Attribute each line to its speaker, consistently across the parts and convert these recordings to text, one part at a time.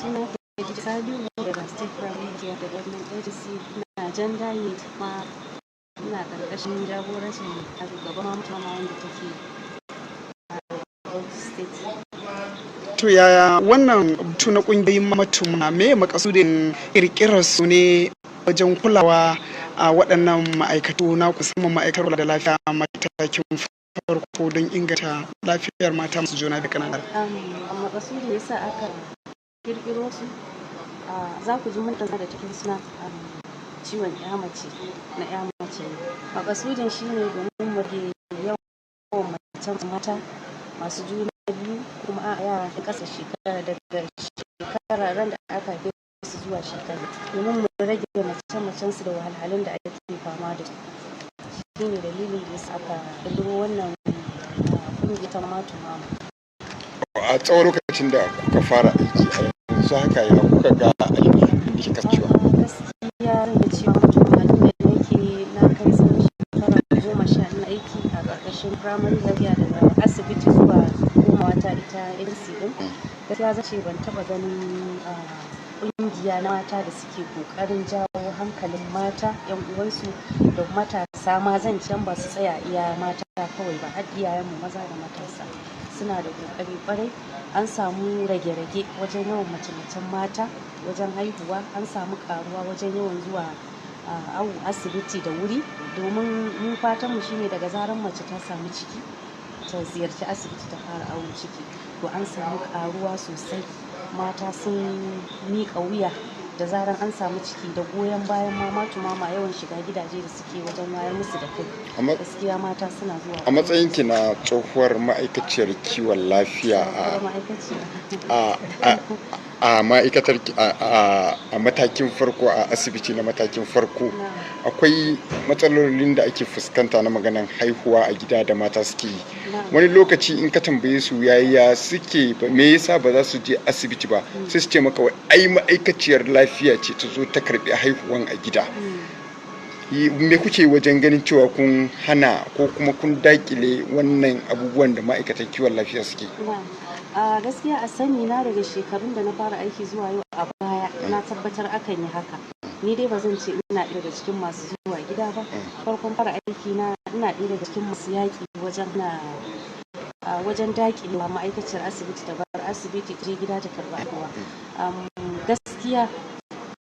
Speaker 1: Suna Khadija Sabiu daga State Primary Care Development Agency na gender unit, ma ina ƙarƙashin jagorancin shugaban mama wanda take a Bauchi State.
Speaker 2: To, yaya wannan batu na kungiyoyin matuma, me makasudin kirkirar su ne wajen kulawa a waɗannan ma'aikatu na musamman ma'aikatar kula da lafiya matakin farko don inganta lafiyar mata masu juna da ƙananan?
Speaker 1: Makasudin yasa aka kirkiro su, za ku ji mun da cikin suna ciwon ya mace na ya mace ne. Makasudin shine domin mu rage yawan mace mata masu juna biyu, kuma a yara da ƙasa shekara, daga shekara ran da aka haife su zuwa shekara, domin mu rage mace-macen su da wahalhalun da ake fama da su. Shine dalilin da yasa aka kirkiro wannan ƙungiyar ta Mama to Mama.
Speaker 3: A tsawon lokacin da kuka fara aiki a yanzu haka, ya kuka ga aiki da ke kasancewa?
Speaker 1: Gaskiya zan iya cewa mutum da nake na kai tsawon shekara 10 ina aiki a ƙarƙashin primary health, daga asibiti zuwa komawa ta ita agency din, gaskiya zan ce ban taɓa ganin ƙungiya na mata da suke ƙoƙarin jawo hankalin mata yan uwansu da matasa ma. Zan can ba su tsaya iya mata kawai ba, har iyayenmu maza da matasa suna da ƙoƙari ƙwarai. An samu rage-rage wajen yawan mace-macen mata wajen haihuwa, an samu ƙaruwa wajen yawan zuwa awo asibiti da wuri, domin mu fatanmu shine daga zarar mace ta samu ciki ta ziyarci asibiti ta fara awon ciki. To, an samu ƙaruwa sosai, mata sun miƙa wuya da zarar an samu ciki, da goyon bayan mama to mama, yawan shiga gidaje da suke wajen wayar musu da kai. Gaskiya mata suna zuwa.
Speaker 3: A matsayinki na tsohuwar ma'aikaciyar kiwon lafiya a ma'aikatar a matakin farko, a asibiti na matakin farko, akwai matsalolin da ake fuskanta na maganan haihuwa a gida da mata suke yi. Wani lokaci in ka tambaye su yaya suke, me yasa ba za su je asibiti ba, sai su ce maka wai ai ma'aikaciyar lafiya ce ta zo ta karbi haihuwan a gida. Me kuke wajen ganin cewa kun hana ko kuma kun dakile wannan abubuwan da ma'aikatan kiwon lafiya suke?
Speaker 1: A gaskiya, a sani na, daga shekarun da na fara aiki zuwa yau, a baya na tabbatar akan yi haka. Ni dai ba zan ce ina ɗaya daga cikin masu zuwa gida ba. Farkon fara aiki na, ina ɗaya daga cikin masu yaƙi wajen na wajen daƙilewa ma'aikaciyar asibiti ta bar asibiti ta je gida ta karɓi haihuwa. Gaskiya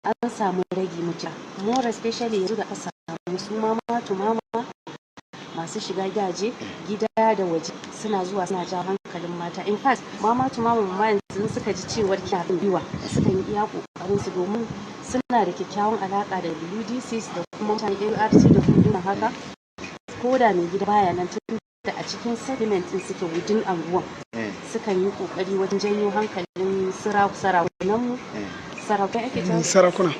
Speaker 1: an samu ragi mutum, more especially yanzu da aka samu su mama to mama masu shiga gidaje, gida da waje, suna zuwa suna jawo hankalin mata. In fact, mama to mama ma yanzu suka ji cewar kina kan biwa, sukan yi iya kokarin su, domin suna da kyakkyawan alaka da WDCs da kuma mutane ARC da kuma haka. Ko da mai gida baya nan, tun da a cikin settlement din suke, within anguwan, sukan yi kokari wajen janyo hankalin sarakunan mu, sarakai ake cewa?
Speaker 2: Sarakuna.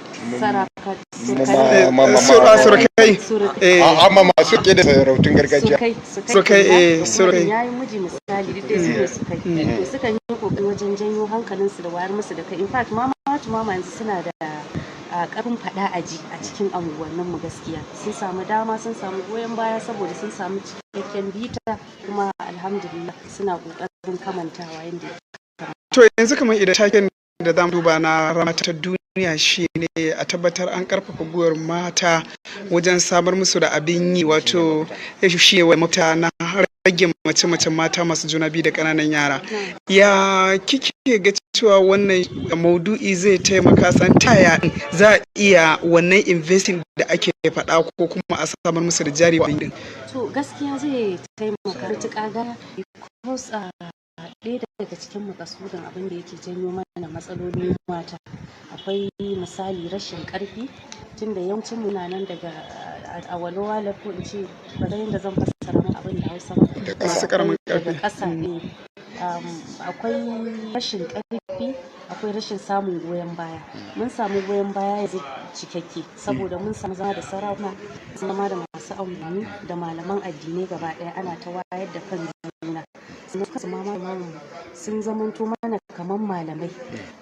Speaker 1: Surukai.
Speaker 2: Surukai.
Speaker 3: Amma masu ke da sarautun gargajiya.
Speaker 2: Surukai, eh, surukai.
Speaker 1: Yayin miji misali, duk dai su ne sukai. To, sukan yi kokari wajen janyo hankalinsu da wayar musu da kai. In fact, mama to mama yanzu suna da karfin fada aji a cikin anguwanninmu. Gaskiya sun samu dama, sun samu goyon baya, saboda sun samu cikakken bita, kuma alhamdulillah suna kokarin kamantawa yadda.
Speaker 2: To, yanzu kamar idan taken da zamu duba na ranar ta duniya shine a tabbatar an karfafa gwiwar mata wajen samar musu da abin yi, wato shi ne mafita na rage mace-macen mata masu juna biyu da ƙananan yara. Ya kike ga cewa wannan maudu'i zai taimaka, san taya za a iya wannan investing da ake faɗa, ko kuma a samar musu da jari din?
Speaker 1: To, gaskiya zai taimaka matuƙa gaya, because ɗaya daga cikin makasudin abin da yake janyo mana matsalolin mata akwai misali rashin ƙarfi, tunda yawancin mu na nan daga a walowa, ko in ce ba zan yadda zan fassara maka abin da Hausa ba.
Speaker 3: Da
Speaker 2: Masu ƙaramin
Speaker 1: daga
Speaker 2: ƙarfi.
Speaker 1: ƙasa ne. Akwai rashin ƙarfi, akwai rashin samun goyon baya. Mun samu goyon baya yanzu cikakke, saboda mun samu zama da sarakuna, zama da masu unguwanni da malaman addinai gaba ɗaya, ana ta wayar da kan juna. Sannan kansu ma malaman sun zamanto mana kamar malamai,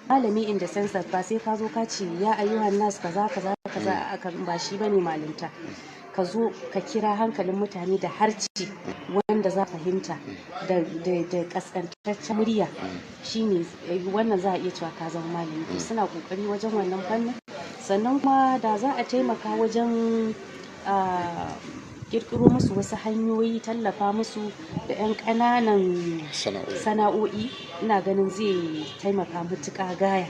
Speaker 1: malami in the sense that ba sai ka zo ka ce ya ayyuhan nas kaza kaza kaza aka ba, shi bane malinta. Ka zo ka kira hankalin mutane da harci. Wannan yaren da za a fahimta da kaskantaccen murya, shine wannan za a iya cewa ka zama malami. To suna kokari wajen wannan fannin. Sannan kuma da za a taimaka wajen kirkiro musu wasu hanyoyi, tallafa musu da 'yan ƙananan
Speaker 3: sana'o'i.
Speaker 1: Sana'o'i, ina ganin zai taimaka matuƙa gaya.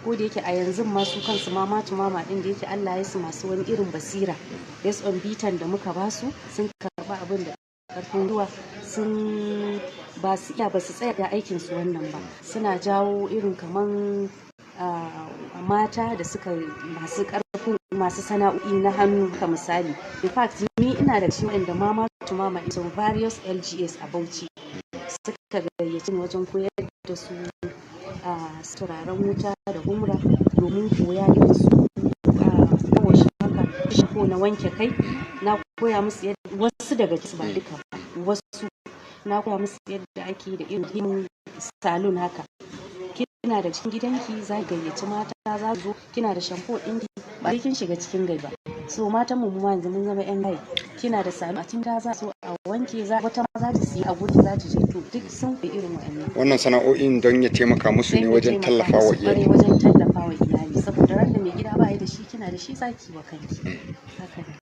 Speaker 1: Ko da yake a yanzu ma su kansu mama to mama din, da yake Allah ya su masu wani irin basira, based on bitan da muka basu, sun karba abin da karfin ruwa, sun ba su iya ba su tsaya da aikin su wannan ba. Suna jawo irin kaman mata da suka masu karfin, masu sana'o'i na hannu ka misali. In fact, ni ina da cikin wanda mama to mama in various LGAs a Bauchi suka gayyaci ni wajen koyar da su a turaren wuta da humra, domin koya irin su wash haka ko na wanke kai. Na koya musu yadda, wasu daga ciki, ba duka ba, wasu na koya musu yadda ake da irin salon haka. Kina da cikin gidanki, za ki gayyaci mata za su zo, kina da shampoo ɗinki, ba sai kin shiga cikin gari ba. So matan mu ma yanzu mun zama yan gaye. Kina da salon a cikin gida, za su a wanke, za wata ma za ta siya a guri za ta je. To duk sun fi irin wa'annan.
Speaker 3: Wannan sana'o'in don ya taimaka musu ne
Speaker 1: Don ya
Speaker 3: wajen
Speaker 1: taimaka
Speaker 3: tallafa wa
Speaker 1: musu kwarai
Speaker 3: iyali.
Speaker 1: Wajen tallafa wa iyali, saboda ran da mai gida ba ya da shi, kina da shi, zaki wa kanki. Haka ne.